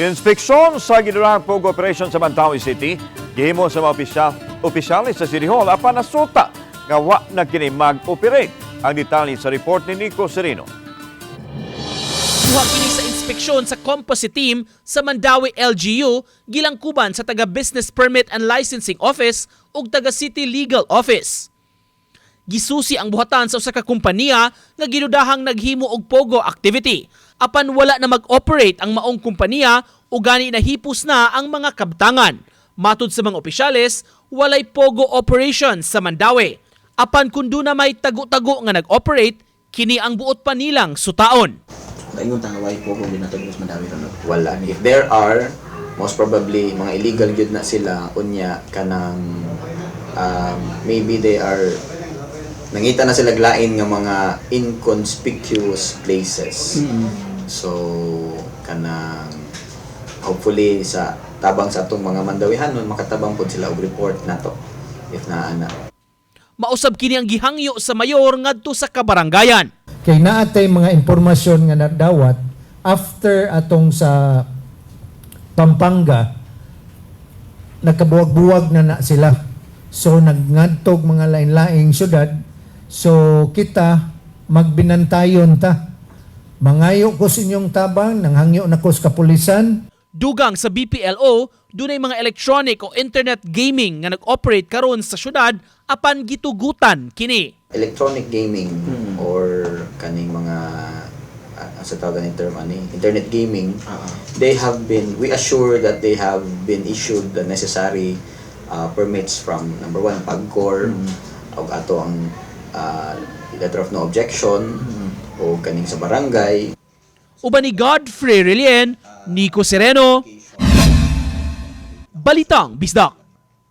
Inspeksyon sa gidurang POGO operation sa Mandaue City, gihimo sa mga opisyales sa City Hall apan nasuta nga wa na kini mag-operate. Ang detalye sa report ni Nico Sereno. Kuha kini sa inspeksyon sa composite team sa Mandaue LGU, gilangkuban sa taga Business Permit and Licensing Office ug taga City Legal Office. Gisusi ang buhatan sa usa ka kompanya nga gidudahang naghimo og POGO activity. Apan wala na mag-operate ang maong kompanya ug gani nahipos na ang mga kabtangan. Matud sa mga opisyales, walay POGO operation sa Mandaue. Apan kung duna may tago-tago nga nag-operate, kini ang buot pa nilang sutaon. Kaingon ta nga way POGO ginatod sa Mandaue ron? Wala. If there are, most probably mga illegal gyud na sila, unya kanang maybe they are nangita na sila lain nga mga inconspicuous places. So kanang hopefully sa tabang sa atong mga Mandawihanon, makatabang pod sila og report nato if naa na. Mausab kini ang gihangyo sa mayor ngadto sa kabaranggayan. Kay naa tay mga impormasyon nga nadawat after atong sa Pampanga, nagkabuwag-buwag na na sila. So nagngadtog mga lain-laing syudad. So kita magbinantayon ta. Mangayo ko sa inyong tabang, nanghangyo na ko sa kapulisan. Dugang sa BPLO, dunay mga electronic o internet gaming nga nag-operate karon sa syudad apan gitugutan kini. Electronic gaming or kaning mga sa tawag ni term ani internet gaming, they have been we assure that they have been issued the necessary permits from number one, PAGCOR, og ato ang letter of no objection o kaning sa barangay. Uban ni Godfrey Relien, Nico Sereno, Balitang Bisdak.